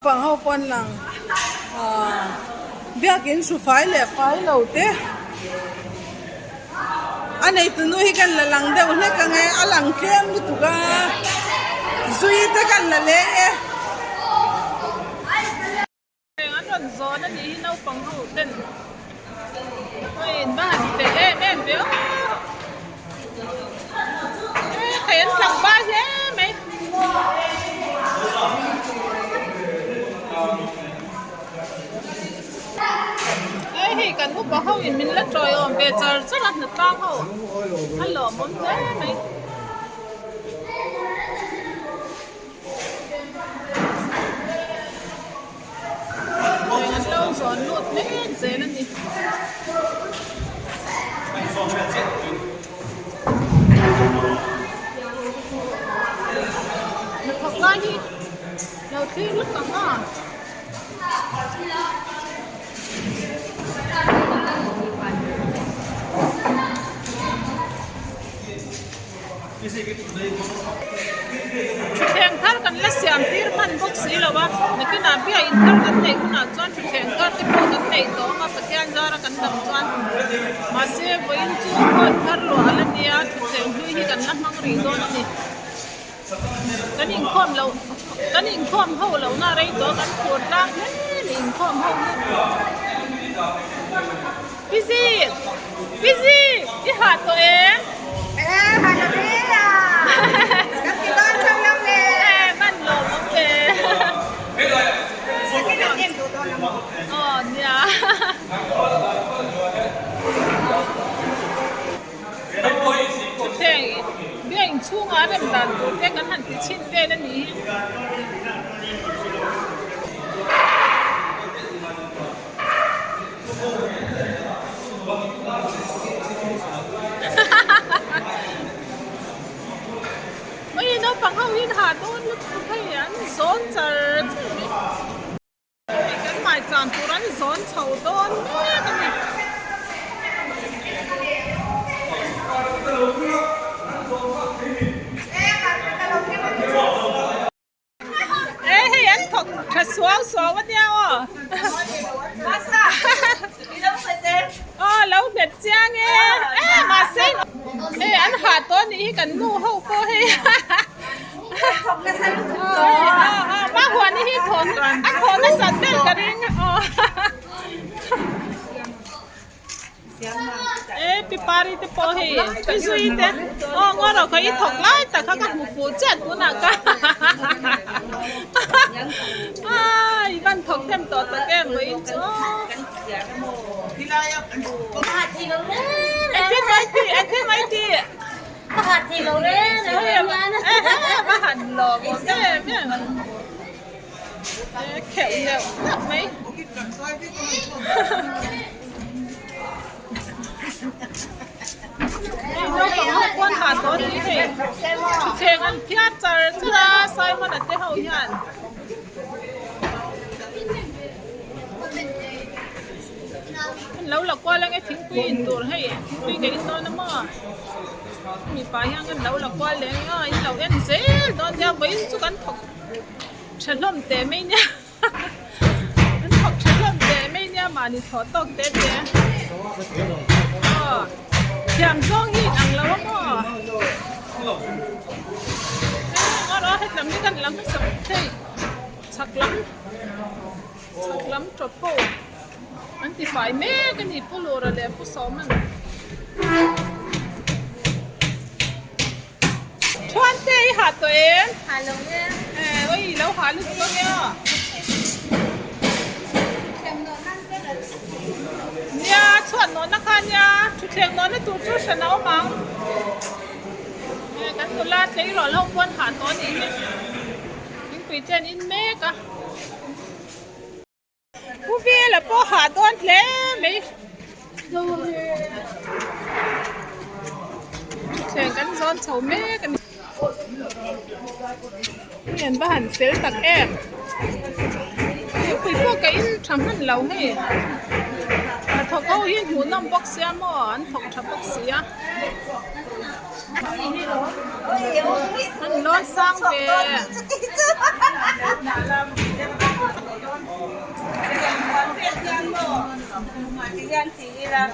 Pang ho pawn lang ah biakin hru fai leh fai lo te a neitu nu hi kan la lang deuh hlek ang e a lang tlem lutuk a zui te kan la leng e. Heng an rawn zawn a nih hi naupang ho ten hei in va han fel em em ve aw e thei an tlangval hle mai. Hei hei kan upa ho in min la tawiawm ve char char a hnatlang ho a lawmawm hle mai. Eng an lo zawn lut mek zel a ni. Hnathawk lai hi lo thlir lawk ang a. Thuthleng thar kan la siam tir hman bawk si lo a, nakinah biain thar kan neih hunah chuan thuthleng thar te pawh kan neih tawh ang a, Pathian zara kan dam chuan. Mahse, vawiin chu hall thar luah a la nia, thuthleng hlui hi kan la hmang rih dawn a ni. Kan inkhawm loh, kan inkhawm ho lohna rei tawh kan phur tlang hle ni inkhawm ho hi. Busy! Busy! I hah tawh em? Eh, hah lo ve a! Kan ti dawn chho lo le! Eh, man lawm awm ve. Kan in en duh dawn a maw? Aw, nia. Thuthleng biak inchhungah rem dan tur te kan han ti chhin vel a ni hi. Ui naupang ho hi ha dawn lutuk hei an zawn char char mai. Hei kan hmaicham tur an zawn chho dawn mek a ni. E hei an thawk tha suau suau a nia aw. Aw lo nghet chiang e. E mahse hei an hah tawh a nih hi kan nu ho pawh hei. Ma huan hi thawn a thawn nasat ber ka ring aw. E pi pari te pawh hei pi zui te aw ngaw rawh kha i thawk lai tak kha ka hmu fuh chiah tunah ka a i van thawk them tawh tak em vawiin chu aw engtin mai ti engtin mai ti va han lawm awm em em. Kheuh neuh neuh mai. Hei naupang ho pawn ha tawh a ni hei. Thutthleng an phiar char char a Simon a te ho hian. An lo la kual ange thingpui in tur hei thingpui ka in dawn a maw. Mipa hian kan lo la kual leh ang a in lo en zel dawn nia vawiin chu kan thawk. Tha hlawm teh mai nia an thawk tha hlawm teh mai nia mahni thawh tawk te te aw thiam zawng hi in ang lo a maw hei rawh hetlam hi kan la hmasa thei chhak lam chhak lam tawp ho an ti fai mek a ni pu lura leh pu sawma. Thuan te i hah tawh em? Hah lo e. Eh, oi lo hah lutuk ang e aw. Nia, chhuat nawhna kha nia, thutthleng nawhna tur chu hran a awm ang. Eh, kan nula tleirawl ho pawn hah tawh a nih hi. Thingpui te an in mek a. Pu Vela pawh hah dawn hle mai. Thutthleng kan zawn chho mek a ni. Hei an va han fel tak em. Thingpui pawh ka in tha hman lo hei. Hnathawk ho hi hmuhnawm bawk sia maw an thawk tha bawk sia. An lawn sang ve. hian ti ila.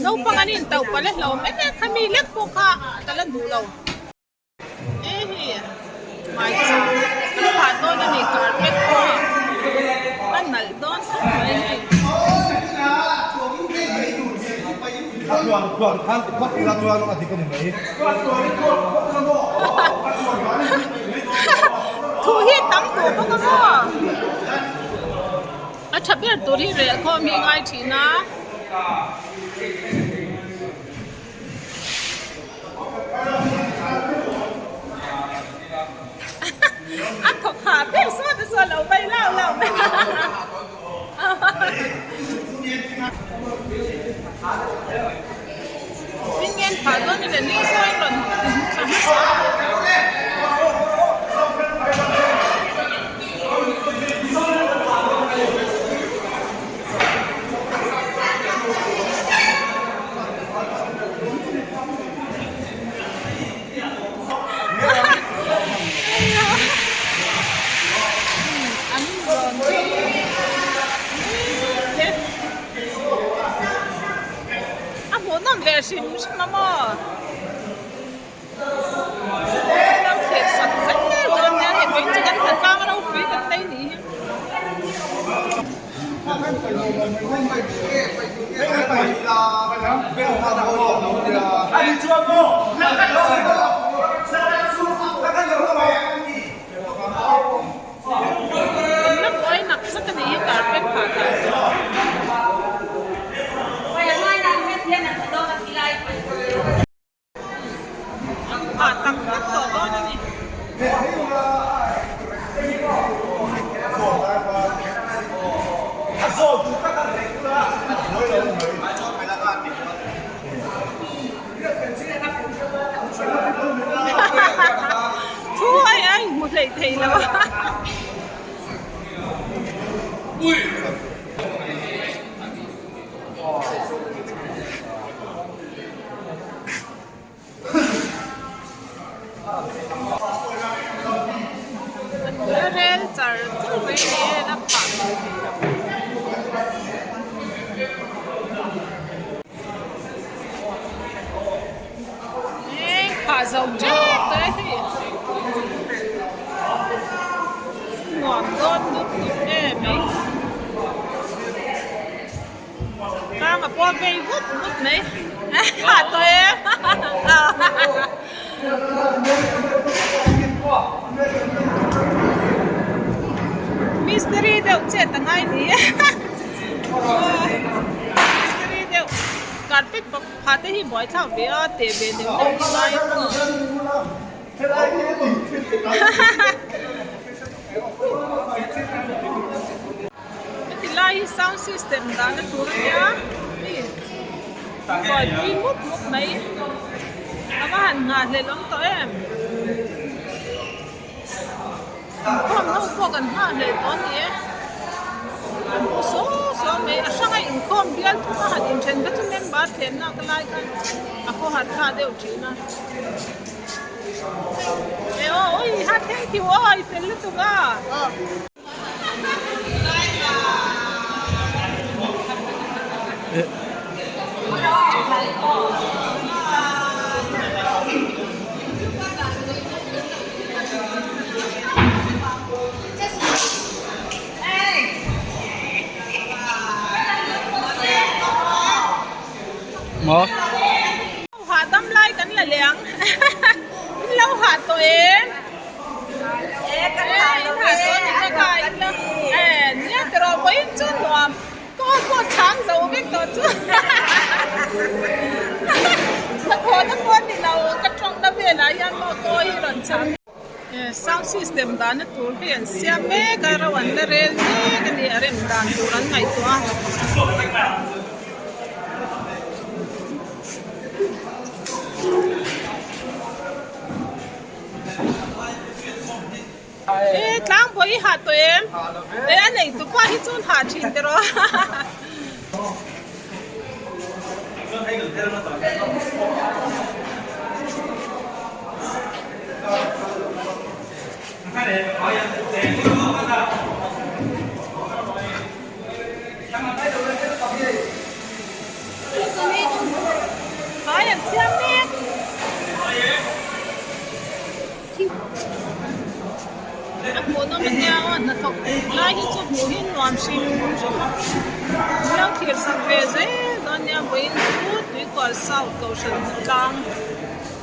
Naupang an intauh palh a hlauhawm em em kha mi lek pawh kha ka la duh lo. He hi hmaichhan an phah dawn a ni carpet pawh a nalh dawn khawp mai hei. Thu hi tam duh bawk a maw? A tha ber tur hi rel khawm hi ngai thin a. A thawk ha ber sawn a sawn lo mai lau lau mai. Ringen phah dawn a ni ni sawi rawn thla hmasa a. An zawn hi te a hmuhnawm ve hrim hrim a maw lo thlir sak zel dawn nia hei vawiin chu kan tlang ropui kan nei nih hi. Kan la buai nak zet a nih hi carpet phah dan chu. An phah tak tak tawh dawn a ni. Thu ai ai hmu hleih thei lo a. La rel char char mai ni e la phah mai thei lo. Eng phah zo tep tawh e hei. Nuam dawn dup dup em mai. Tlang a pawh vei vut vut mai a tawh em mistiri deuh chet a ngai ni e mistiri deuh carpet phah te hi buai thlak ve a teh ve neuh neuh hi ngai a Heti lai hi sound system dahna tur a nia hei buaipui mup mup mai a va han nghahhlelh awm tawh em inkhawm ho pawh kan nghahhlelh tawh a ni e an pu saw saw mai a hranga inkhawm bial thum a han inthen kha chu member thlenna ka lai khan a khawhar tha deuh thin a e aw ui ha thank you aw i fel lutuk a. Hahdam lai kan la leh ang. In lo hah tawh em? E kan hah lo e. E nia tiraw vawiin chu nuam kaw pawh chhang zo vek tawh chu. Hnathawhna pawh a ni lo ka tawngna velah hian maw kaw hi rawn chhang. Sound system dahna tur hi an siam mek a ro an la rel mek a ni a rem dan tur an ngaihtuah a. E tlangbawi i hah tawh em? E a nei tu pawh hi chuan hah thin teh rawh. thawk lai hi chu hmuh hi nuam hrim hrim a min lo thlir sak ve zel dawn nia vawiin chu Tuikual South Kohhran hnatlang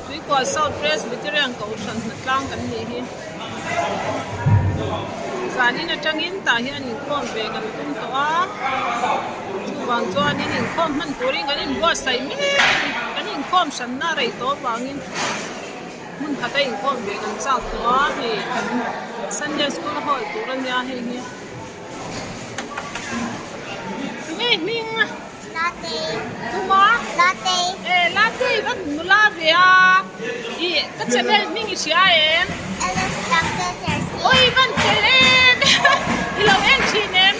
Tuikual South Presbyterian Kohhran hnatlang kan nih hi zanin atangin tah hian inkhawm ve kan tum tawh a chuvang chuanin inkhawm hman turin kan inbuatsaih mek a ni kan inkhawm hranna a rei tawh avangin. Hmun khat a inkhawm ve kan chak tawh a hei kan Sunday school hall tur a nia hei hi. Tunge hming? Latte. Tuma? Latte. E Latte i va nula ve a. I ka channel hming i hria em? Alice Doctor Jersey. Oi van fel em. I lo en thin em?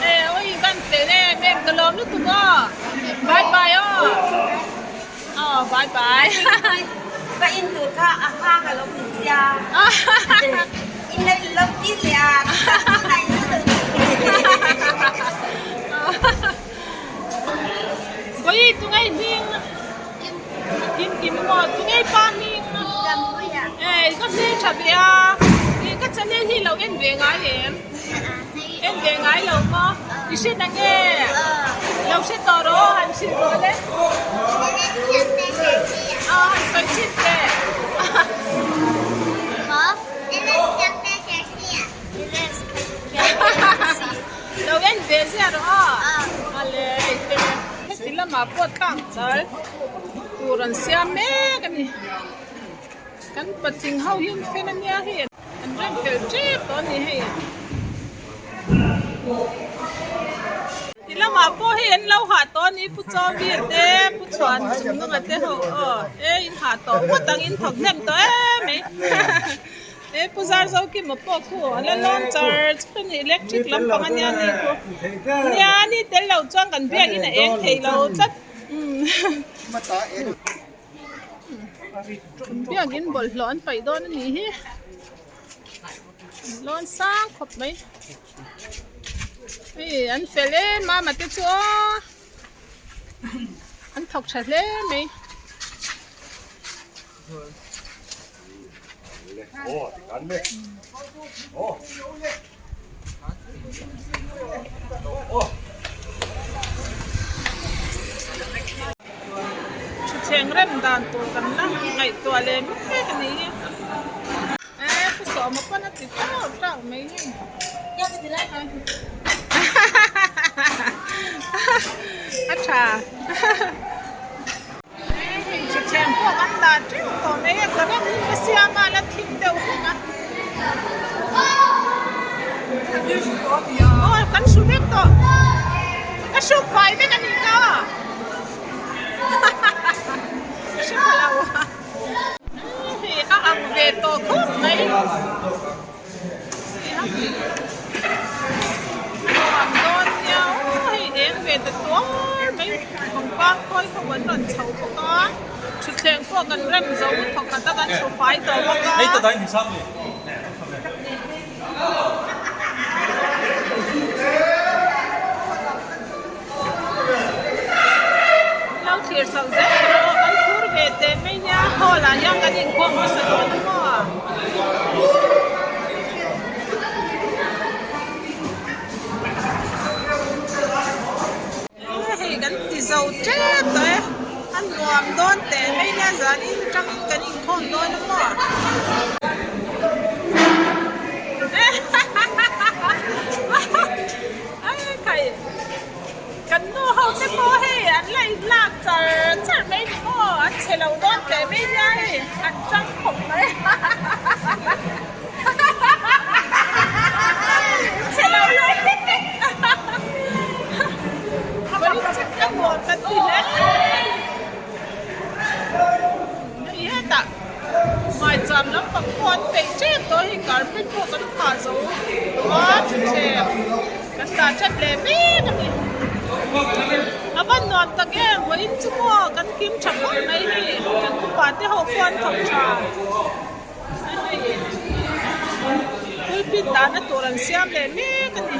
E oi van fel em em ka lawm lutuk aw. Bye bye aw. Aw bye bye. Ka in tur kha a hang a lo ni sia. In la lo ti leh a ka in lo ti. Koi tungei hming Kim Kim maw tungei pa hming Ei ka hmel tha ve a i ka channel hi lo en ve ngai em En ve ngai lo maw i hre na nge lo hre tawh rawh aw han hrilh rawh le aw han sawi chhin teh lo en ve ziah rawh aw a le hei te heti lamah pawh tlang chal tur an siam mek a ni kan patling ho hi an fel ania hei. An rem fel tep tawh a ni hei. Ti lamah pawh hei an lo hah tawh a ni Pu Chawvia te Pu Chhuan Chungnunga te ho aw e in hah tawh ngawt ang in thawk hnem tawh em mai e Pu Zarzokima pawh khu a la lawm char char a ni electric lampang a nia ni khu nia ni tel lo chuan kan biakin a eng thei lo tlat Biakin bawlhhlawh an paih dawn a nih hi lawn sang khawp mai hei an fel em a mate chu aw an thawk tha hle mai. Thutthleng rem dan tur kan la ngaihtuah leh mek a nih hi. E pu sawma pawn a ti tauh tauh mai hi. A tha. Hei thutthleng pawh kan dah teuh tawh mai a current hi ka siam a la thim deuh hlek a aw kan hru vek tawh ka hruk fai vek a nih ka ka hre pha lo hei a ang ve tawh khawp mai. Nuam dawn nia aw hei eng ve ta tuar mai pangpar khawi ho an rawn chho bawk a thutthleng pawh kan rem zo thawk khat a kan chho fai tawh bawk a. Lo thlir chhoh zel erawh kan phur ve teh mai nia hall ah hian kan inkhawm hmasa dawn a maw. Hei kan ti zo tep tawh e a nuam dawn teh mai nia zanin atangin kan inkhawm dawn a maw. Kan nu ho te pawh hei an la in lak char char mai ni maw an chhe lo dawn teh mai nia hei an tang khawp mai chhe lo lo ka nuam kan ti hle hei hetah maicham lampang pawh an peih tep tawh hei carpet pawh kan phah zo tawh a thutthleng Kan dah that leh mek a ni. A van nuam tak em, vawiin chu maw kan kim tha khawp mai hi, kan upa te ho pawh an thawk tha. Hei pulpit dahna tur an siam leh mek a ni.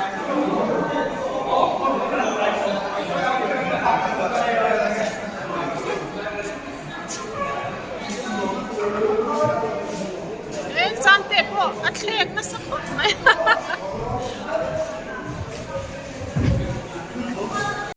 Eng chante pawh a thlek nasa khawp mai.